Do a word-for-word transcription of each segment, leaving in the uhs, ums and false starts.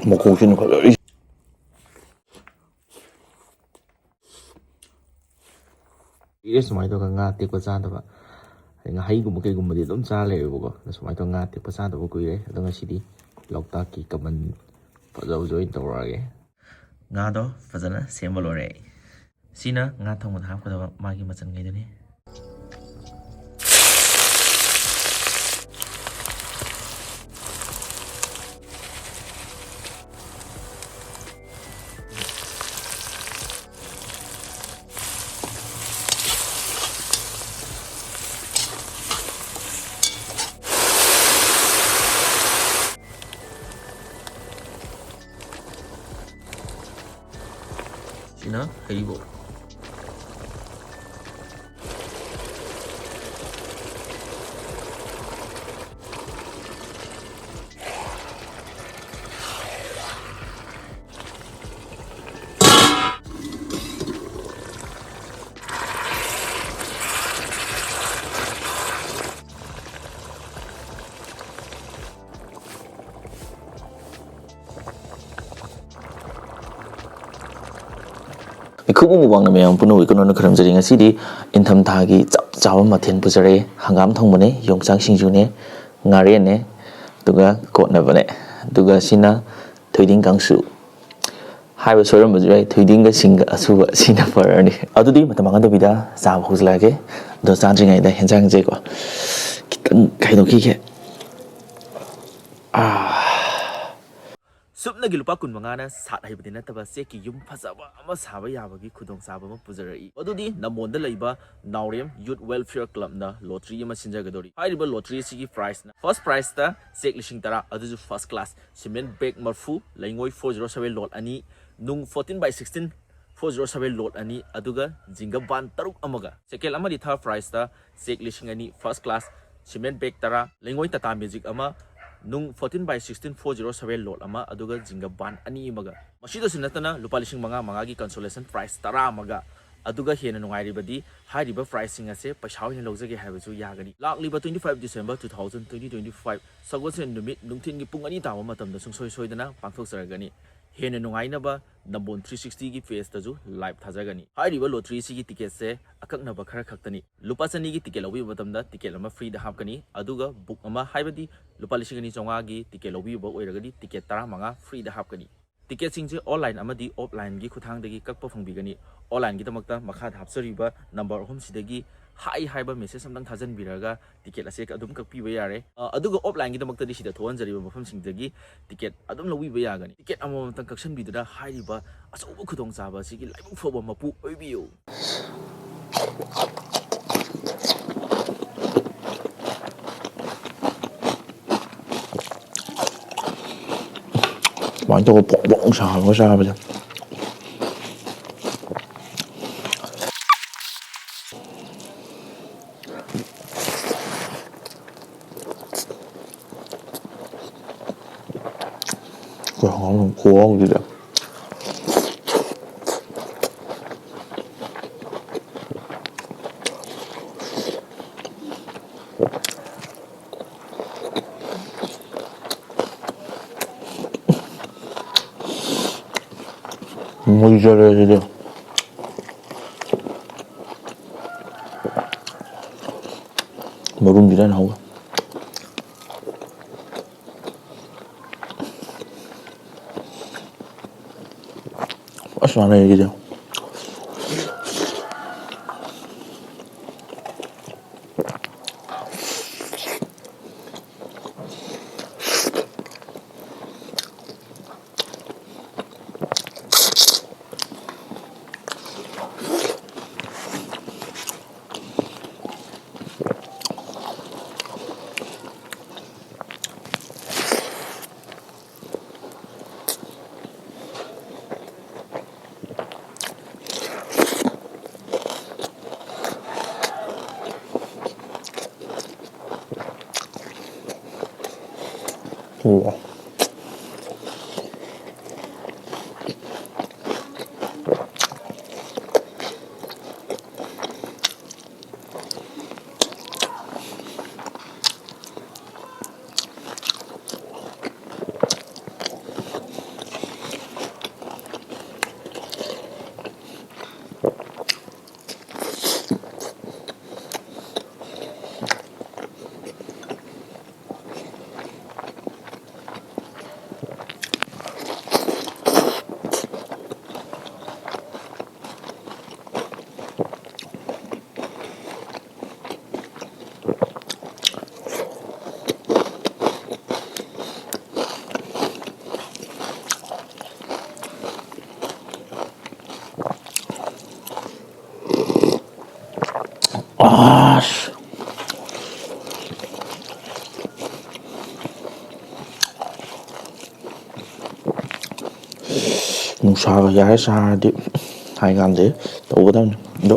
ꯃꯈꯣꯡꯁꯤꯅ ꯐꯖꯔꯤ꯫ ꯀꯨꯏꯔꯦ ꯁꯨꯃꯥꯏꯅ ꯇꯧꯔꯒ ꯉꯥ ꯑꯇꯦꯛꯄ ꯆꯥꯗꯕ꯫ ꯍꯥꯏꯗꯤ ꯉꯥꯍꯩꯒꯨꯝꯕ ꯀꯩꯒꯨꯝꯕꯗꯤ ꯑꯗꯨꯝ ꯆꯥ ꯂꯩꯔꯦꯕꯀꯣ, ꯑꯗꯣ ꯁꯨꯃꯥꯏꯅ ꯇꯧꯔꯒ ꯉꯥ ꯑꯇꯦꯛꯄ ꯆꯥꯗꯕ ꯀꯨꯏꯔꯦ꯫ ꯑꯗꯣ ꯉꯁꯤꯗꯤ ꯂꯣꯛꯇꯥꯛꯀꯤ ꯀꯃꯟ ꯐꯖ ꯐꯖꯕ ꯑꯣꯏꯅ ꯇꯧꯔꯛꯑꯒꯦ꯫ ꯉꯥꯗꯣ ꯐꯖꯅ ꯁꯦꯝꯕ ꯂꯣꯏꯔꯦ ꯑꯩ꯫ ꯁꯤꯅ ꯉꯥ ꯊꯣꯡꯕꯗ ꯍꯥꯞꯀꯗꯕ ꯃꯥꯒꯤ ꯃꯆꯜꯈꯩꯗꯨꯅꯤ꯫ ꯁꯤꯅ ꯍꯩꯔꯤꯕꯣꯞ꯫ ꯃꯤꯈꯨꯞ ꯎ ꯃꯨꯛꯕꯥꯡꯅ ꯃꯌꯥꯝ ꯄꯨꯝꯅꯃꯛ ꯏꯀꯣꯅꯣꯅ ꯈꯨꯔꯨꯝꯖꯔꯤ꯫ ꯉꯁꯤꯗꯤ ꯏꯪꯊꯝꯊꯥꯒꯤ ꯆꯞ ꯆꯥꯕ ꯃꯊꯦꯜ ꯄꯨꯖꯔꯛꯑꯦ꯫ ꯍꯪꯒꯥꯝ ꯊꯣꯡꯕꯅꯦ, ꯌꯣꯡꯆꯥꯛ ꯁꯤꯡꯖꯨꯅꯦ, ꯉꯥꯔꯦꯟꯅꯦ, ꯑꯗꯨꯒ ꯀꯣꯠꯅꯕꯅꯦ꯫ ꯑꯗꯨꯒ ꯁꯤꯅ ꯊꯣꯏꯗꯤꯡ ꯀꯥꯡꯁꯨ꯫ ꯍꯥꯏꯕ ꯁꯣꯏꯔꯝꯕꯁꯨ ꯌꯥꯏ, ꯊꯣꯏꯗꯤꯡꯒ ꯁꯤꯡꯒ ꯑꯁꯨꯕ ꯁꯤꯅ ꯐꯔꯅꯤ꯫ ꯑꯗꯨꯗꯤ ꯃꯇꯝ ꯃꯥꯡꯍꯟꯗꯕꯤꯗ ꯆꯥꯕ ꯍꯧꯖꯤꯜꯂꯛꯑꯒꯦ꯫ ꯑꯗꯣ ꯆꯥꯗ꯭ꯔꯤꯉꯩꯗ ꯍꯦꯟꯖꯥꯡꯁꯦꯀꯣ ꯈꯤꯇꯪ ꯈꯥꯏꯗꯣꯛꯈꯤꯒꯦ꯫ ꯑꯥ꯫ ꯁꯨꯞꯅꯒꯤ ꯂꯨꯄꯥ ꯀꯨꯟ ꯃꯉꯥꯅ ꯁꯥꯠ ꯍꯩꯕꯗꯤ ꯅꯠꯇꯕ ꯆꯦꯛꯀꯤ ꯌꯨꯝ ꯐꯖꯕ ꯑꯃ ꯁꯥꯕ ꯌꯥꯕꯒꯤ ꯈꯨꯗꯣꯡꯆꯥꯕ ꯑꯃ ꯄꯨꯖꯔꯛꯏ꯫ ꯑꯗꯨꯗꯤ ꯅꯝꯕꯣꯟꯗ ꯂꯩꯕ ꯅꯥꯎꯔꯦꯝ ꯌꯨꯠ ꯋꯦꯜꯐꯤꯌꯔ ꯀ꯭ꯂꯕꯅ ꯂꯣꯇ꯭ꯔꯤ ꯑꯃ ꯁꯤꯟꯖꯒꯗꯧꯔꯤ꯫ ꯍꯥꯏꯔꯤꯕ ꯂꯣꯇ꯭ꯔꯤ ꯑꯁꯤꯒꯤ ꯄ꯭ꯔꯥꯏꯖꯅ, ꯐꯥꯔꯁ ꯄ꯭ꯔꯥꯏꯖꯇ ꯆꯦꯛ ꯂꯤꯁꯤꯡ ꯇꯔꯥ, ꯑꯗꯨꯁꯨ ꯐꯥꯔꯁ ꯀ꯭ꯂꯥꯁ, ꯁꯤꯃꯦꯟ ꯕꯦꯒ ꯃꯔꯐꯨ, ꯂꯩꯉꯣꯏ four zero seven load ꯑꯅꯤ, ꯅꯨꯡ fourteen by sixteen four zero seven load ꯑꯅꯤ, ꯑꯗꯨꯒ ꯖꯤꯡꯒ ꯕꯥꯟ ꯇꯔꯨꯛ ꯑꯃꯒ꯫ ꯁꯦꯀꯦꯟ ꯑꯃꯗꯤ ꯊꯥꯔꯠ ꯄ꯭ꯔꯥꯏꯖꯇ ꯆꯦꯛ ꯂꯤꯁꯤꯡ ꯑꯅꯤ, ꯐꯥꯔꯁ ꯀ꯭ꯂꯥꯁ, ꯁꯤꯃꯦꯟ ꯕꯦꯒ ꯇꯔꯥ, ꯂꯩꯉꯣꯏ ꯇꯥꯇꯥ ꯃꯦꯖꯤꯛ ꯑꯃ, ꯅꯨꯡ fourteen by sixteen four zero seven load ꯑꯃ, ꯑꯗꯨꯒ ꯖꯤꯡꯒ ꯕꯥꯟ ꯑꯅꯤ ꯑꯃꯒ꯫ ꯃꯁꯤꯗꯁꯨ ꯅꯠꯇꯅ ꯂꯨꯄꯥ ꯂꯤꯁꯤꯡ ꯃꯉꯥ ꯃꯉꯥꯒꯤ ꯀꯟꯁꯣꯂꯦꯁꯟ ꯄ꯭ꯔꯥꯏꯖ ꯇꯔꯥ ꯑꯃꯒ, ꯑꯗꯨꯒ ꯍꯦꯟꯅ ꯅꯨꯡꯉꯥꯏꯔꯤꯕꯗꯤ, ꯍꯥꯏꯔꯤꯕ prizeꯁꯤꯡ ꯑꯁꯦ ꯄꯩꯁꯥ ꯑꯣꯏꯅ ꯂꯧꯖꯒꯦ ꯍꯥꯏꯕꯁꯨ ꯌꯥꯒꯅꯤ꯫ ꯂꯥꯛꯂꯤꯕ twenty five December two thousand twenty twenty five ꯁꯒꯣꯜꯁꯦꯟ ꯅꯨꯃꯤꯠ ꯅꯨꯡꯊꯤꯜꯒꯤ ꯄꯨꯡ ꯑꯅꯤ ꯇꯥꯕ ꯃꯇꯝꯗ ꯁꯨꯡꯁꯣꯏ ꯁꯣꯏꯗꯅ ꯄꯥꯡꯊꯣꯛꯆꯔꯒꯅꯤ꯫ ꯍꯦꯟꯅ ꯅꯨꯡꯉꯥꯏꯅꯕ ꯅꯝꯕꯣꯜ three sixtyꯒꯤ pageꯇꯁꯨ live ꯊꯥꯖꯒꯅꯤ꯫ ꯍꯥꯏꯔꯤꯕ lotteryꯁꯤꯒꯤ ticketꯁꯦ ꯑꯀꯛꯅꯕ ꯈꯔ ꯈꯛꯇꯅꯤ꯫ ꯂꯨꯄꯥ ꯆꯅꯤꯒꯤ ticket ꯂꯧꯕꯤꯕ ꯃꯇꯝꯗ ticket ꯑꯃ freeꯗ ꯍꯥꯞꯀꯅꯤ, ꯑꯗꯨꯒ book ꯑꯃ, ꯍꯥꯏꯕꯗꯤ ꯂꯨꯄꯥ ꯂꯤꯁꯤꯡ ꯑꯅꯤ ꯆꯥꯝꯃꯉꯥꯒꯤ ticket ꯂꯧꯕꯤꯕ ꯑꯣꯏꯔꯒꯗꯤ ticket ꯇꯔꯥꯃꯉꯥ freeꯗ ꯍꯥꯞꯀꯅꯤ꯫ Ticketꯁꯤꯡꯁꯦ online ꯑꯃꯗꯤ offlineꯒꯤ ꯈꯨꯠꯊꯥꯡꯗꯒꯤ ꯀꯛꯄ ꯐꯪꯕꯤꯒꯅꯤ꯫ Onlineꯒꯤꯗꯃꯛꯇ ꯃꯈꯥꯗ ꯍꯥꯞꯆꯔꯤꯕ number ꯑꯍꯨꯝꯁꯤꯗꯒꯤ hi ꯍꯥꯏꯕ message ꯑꯃꯇꯪ ꯊꯥꯖꯟꯕꯤꯔꯒ ticket ꯑꯁꯦ ꯑꯗꯨꯝ ꯀꯛꯄꯤꯕ ꯌꯥꯔꯦ꯫ ꯑ, ꯑꯗꯨꯒ offlineꯒꯤꯗꯃꯛꯇꯗꯤ ꯁꯤꯗ ꯊꯣꯛꯍꯟꯖꯔꯤꯕ ꯃꯐꯝꯁꯤꯡꯗꯒꯤ ticket ꯑꯗꯨꯝ ꯂꯧꯕꯤꯕ ꯌꯥꯒꯅꯤ꯫ Ticket ꯑꯃꯃꯝꯇꯪ ꯀꯛꯁꯟꯕꯤꯗꯨꯅ ꯍꯥꯏꯔꯤꯕ ꯑꯆꯧꯕ ꯈꯨꯗꯣꯡꯆꯥꯕ ꯑꯁꯤꯒꯤ ꯂꯥꯏꯕꯛ ꯐꯕ ꯃꯄꯨ ꯑꯣꯏꯕꯤꯌꯨ꯫ ꯁꯨꯃꯥꯏꯅ ꯇꯧꯔꯒ ꯐꯣꯡ ꯐꯣꯡ ꯁꯥꯔꯒ ꯆꯥꯕꯁꯦ꯫ ꯈꯨꯍꯥꯎ ꯑꯃ, ꯈꯨꯍꯥꯎꯁꯤꯗꯤ꯫ ꯃꯨꯟꯖꯔꯦ ꯁꯤꯗꯤ꯫ ꯃꯔꯨꯝꯁꯤꯗ ꯍꯥꯟꯅ ꯍꯧꯒꯦ꯫ ꯑꯁ, ꯆꯥꯅꯩ ꯁꯤꯗꯤ꯫ ꯎꯝ꯫ ꯅꯨꯡꯁꯥꯒ ꯌꯥꯔ ꯆꯥꯔꯗꯤ ꯍꯥꯏꯀꯥꯟꯗꯦ ꯇꯧꯒꯗꯕꯅꯤ꯫ ꯑꯗꯣ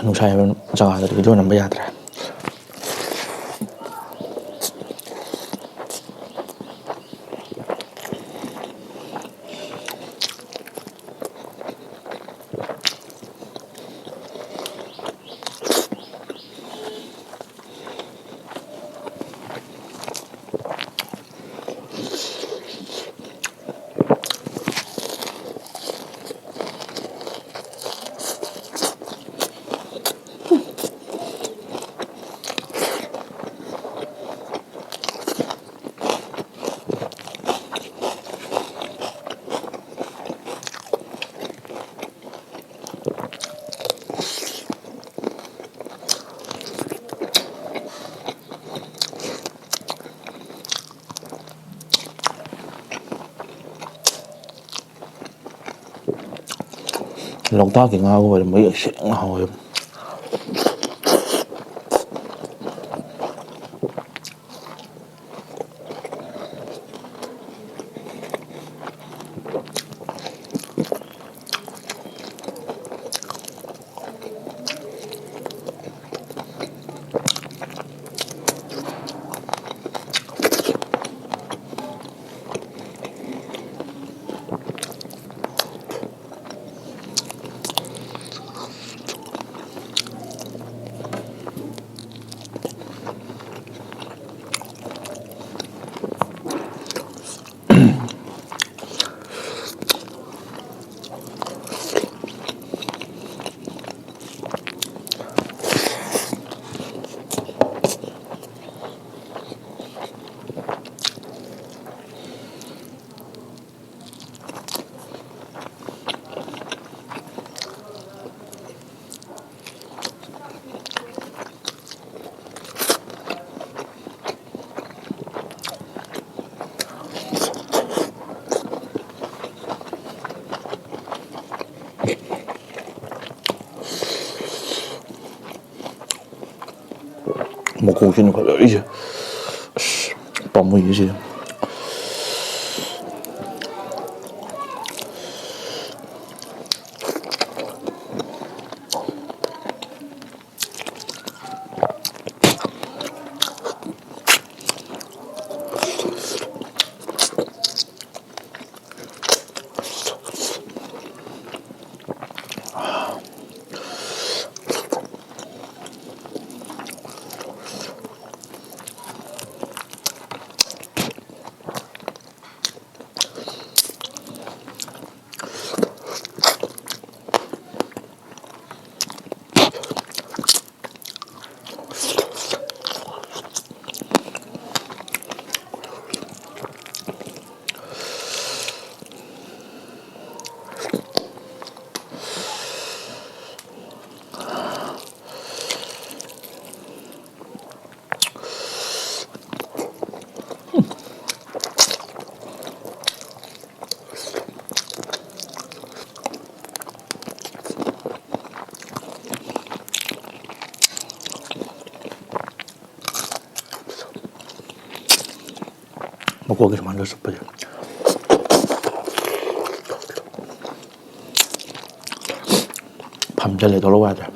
ꯅꯨꯡꯁꯥ ꯌꯥꯕ ꯖꯒꯥꯗꯗꯤ ꯚꯤꯗꯤꯑꯣ ꯅꯝꯕ ꯌꯥꯗ꯭ꯔꯦ꯫ ꯂꯣꯛꯇꯥꯛꯀꯤ ꯉꯥꯒ ꯑꯣꯏꯔꯦ, ꯃꯌꯦꯛ ꯁꯦꯡꯅ ꯍꯥꯎꯋꯦ꯫ ꯃꯀꯣꯛꯁꯤꯅ ꯐꯖꯔꯤꯁꯦ꯫ ꯑꯁ, ꯄꯥꯝꯃꯨꯏꯌꯦ ꯁꯤꯗꯤ꯫ ꯃꯀꯣꯛꯀꯤ ꯁꯨꯃꯥꯏꯅ ꯆꯨꯞꯄꯁꯦ꯫ ꯐꯝꯖꯜꯂꯦ, ꯊꯣꯛꯂꯛꯑꯣ ꯌꯥꯗ꯭ꯔꯦ꯫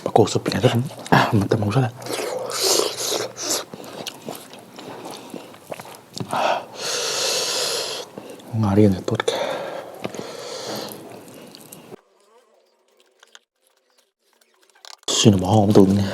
ꯃꯀꯣꯛ ꯆꯨꯞꯄꯤꯉꯩꯗ ꯑꯗꯨꯝ ꯃꯇꯝ ꯍꯧꯖꯤꯜꯂꯦ꯫ ꯉꯥꯔꯤ ꯑꯣꯏꯅ ꯇꯣꯠꯀꯦ꯫ ꯁꯤꯅ ꯃꯍꯥꯎ ꯑꯃ ꯇꯧꯗꯣꯏꯅꯦ꯫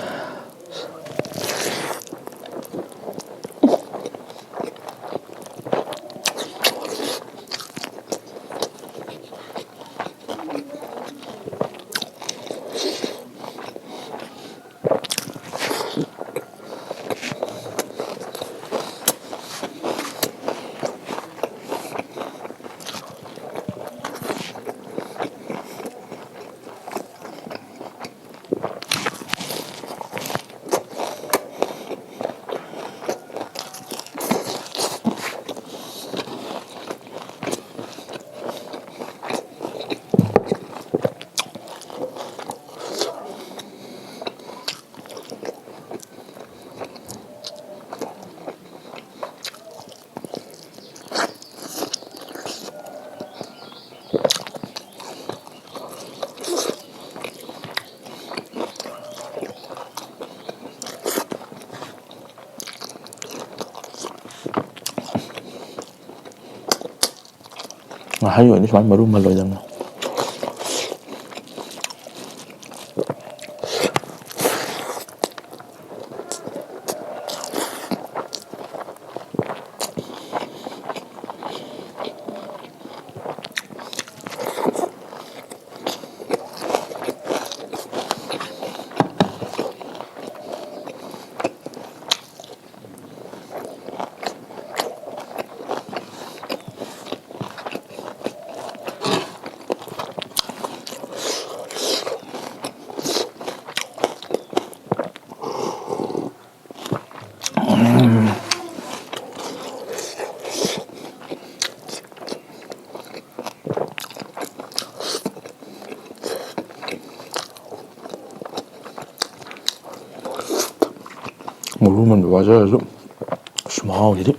ꯉꯥꯍꯩ ꯑꯣꯏꯔꯗꯤ ꯁꯨꯃꯥꯏꯅ ꯃꯔꯨ ꯃꯜꯂꯣꯏꯗꯕꯅꯤ꯫ ꯃꯔꯨ ꯃꯟꯕ ꯋꯥꯖꯔꯁꯨ꯫ ꯑꯁ, ꯃꯍꯥꯎꯁꯤꯗꯤ꯫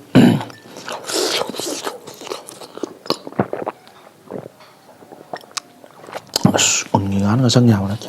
ꯑꯁ, ꯎꯟꯒꯤ ꯉꯥꯅꯒ ꯆꯪ ꯌꯥꯕ ꯅꯠꯇꯦ꯫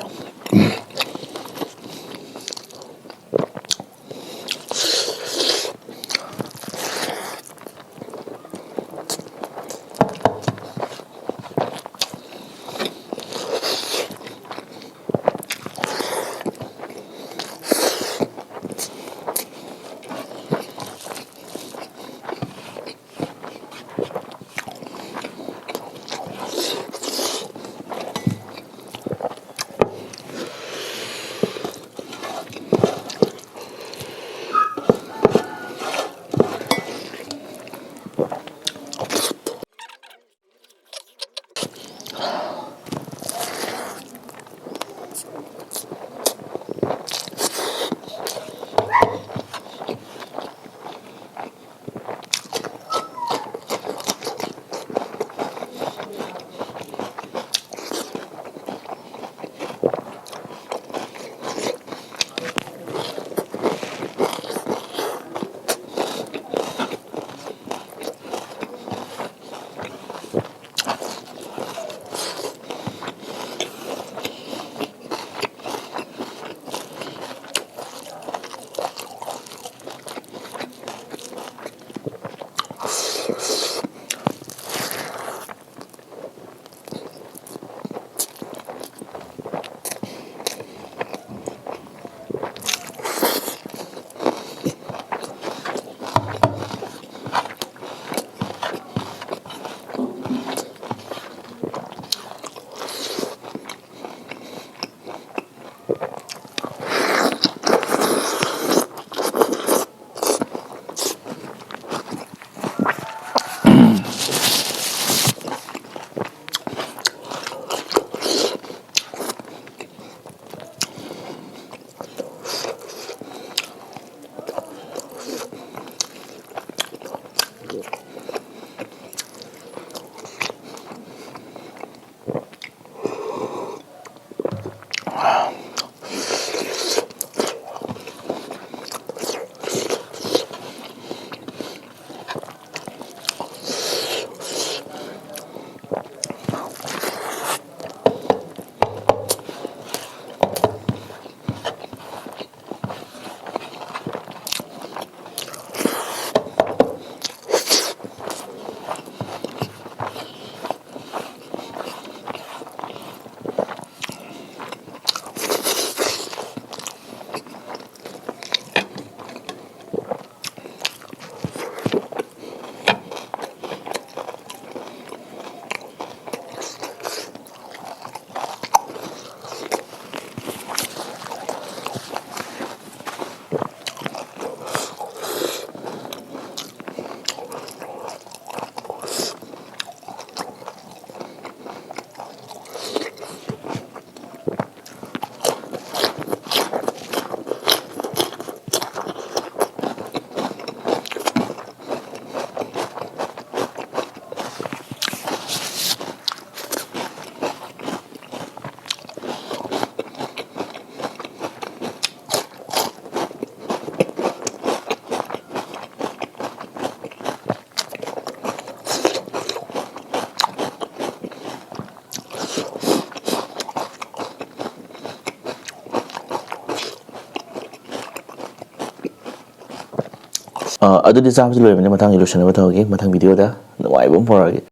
ꯑ, ꯑꯗꯨꯗꯤ ꯆꯥꯕꯁꯤ ꯂꯣꯏꯔꯕꯅꯤꯅ ꯃꯊꯪꯒꯤ ꯂꯣꯏꯁꯤꯟꯅꯕ ꯇꯧꯔꯒꯦ, ꯃꯊꯪ ꯚꯤꯗꯤꯑꯣꯗ ꯅꯨꯡꯉꯥꯏꯕ ꯑꯃ ꯄꯨꯔꯛꯑꯒꯦ꯫